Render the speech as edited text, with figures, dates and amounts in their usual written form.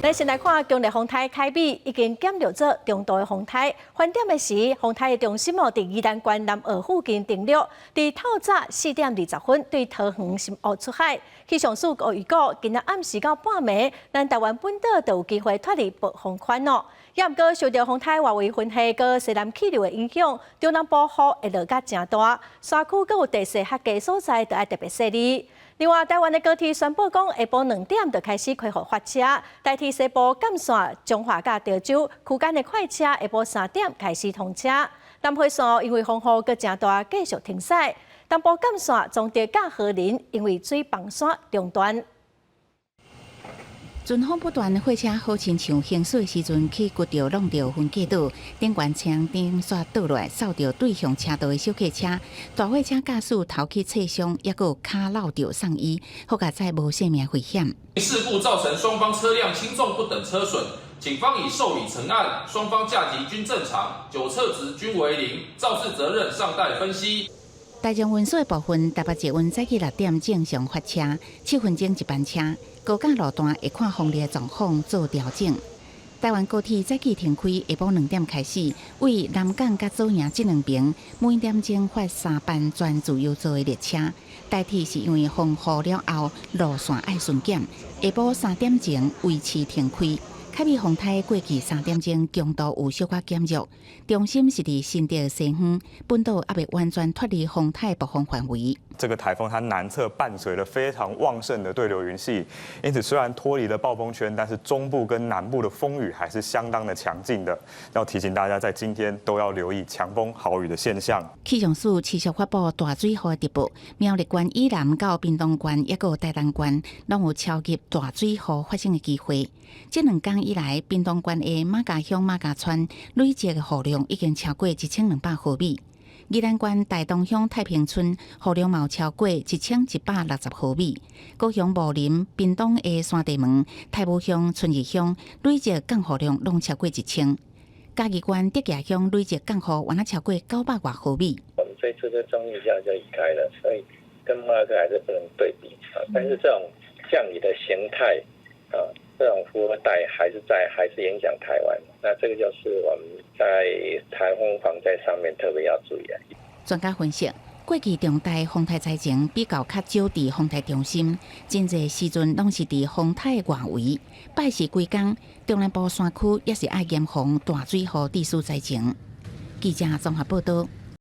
咱先來看強烈風颱凱米已經減弱做中度的風颱。翻點的時，風颱的中心哦，佇宜蘭縣南澳附近登陸，佇透早4點20分對桃園深澳出海。氣象署預估，今仔暗時到半暝，咱台灣本島就有機會脫離暴風圈咯。也毋過受著風颱外圍雲系佮西南氣流的影響，中南部雨會落甲誠大，山區閣有地勢較低所在，就愛特別細膩。另外，台灣的高鐵宣布講，下晡2點就開始恢復發車，台鐵西部幹線彰化佮潮州區間的快車下晡3點開始通車。南迴線因為風雨閣誠大，繼續停駛。東部幹線彰德佮和林因為水崩山中斷。陣風不斷，貨車好親像行駛的時陣去掘著弄著分隔島，頂懸車頂煞倒落來，掃著對向車道的小客車，大貨車駕駛頭去擦傷，抑閣跤落著送醫，好佳哉無性命危險。事故造成雙方車輛輕重不等車損，警方已受理成案，雙方駕級均正常，酒測值均為零，肇事責任尚待分析。大眾運輸的部分，台北捷運早起6點正常發車，7分鐘一班車。高架路段會看風力的狀況做調整。台灣高鐵早起停開，下晡2點開始，為南港佮左營這兩邊每點鐘發三班全自由座的列車。台鐵是因為風雨了後路線愛巡檢，下晡3點鐘維持停開。凱米風颱過去3點鐘強度有小可減弱，中心是佇新竹西方，本島猶未完全脫離風颱暴風範圍。這個颱風它南側伴隨了非常旺盛的對流雲系，因此雖然脫離了暴風圈，但是中部跟南部的風雨還是相當的強勁的。要提醒大家，在今天都要留意強風豪雨的現象。氣象署持續發布大水雨的特報，苗栗縣以南到屏東縣，抑閣有台東縣，攏有超級大水雨發生的機會。這兩工以來，屏東縣的馬家鄉馬家村累積的雨量已經超過1200毫米。宜蘭縣大東鄉太平村雨量嘛超過1160毫米。高雄武林、屏東的山地門、太武鄉、春日鄉累積降雨量攏超過1000。嘉義縣竹崎鄉累積降雨原來超過900外毫米。我們這次的中一下就移開了，所以跟莫拉克還是不能對比啊。但是這種降雨的形態啊，這種輻合帶還是在，還是影響台灣。那這個就是我們在颱風防災上面特別要注意的。專家分析，過去重大風颱災情比較較少佇風颱中心，真濟時陣攏是佇風颱外圍。拜四規工，中南部山區也是愛嚴防大水雨致死災情。記者綜合報道。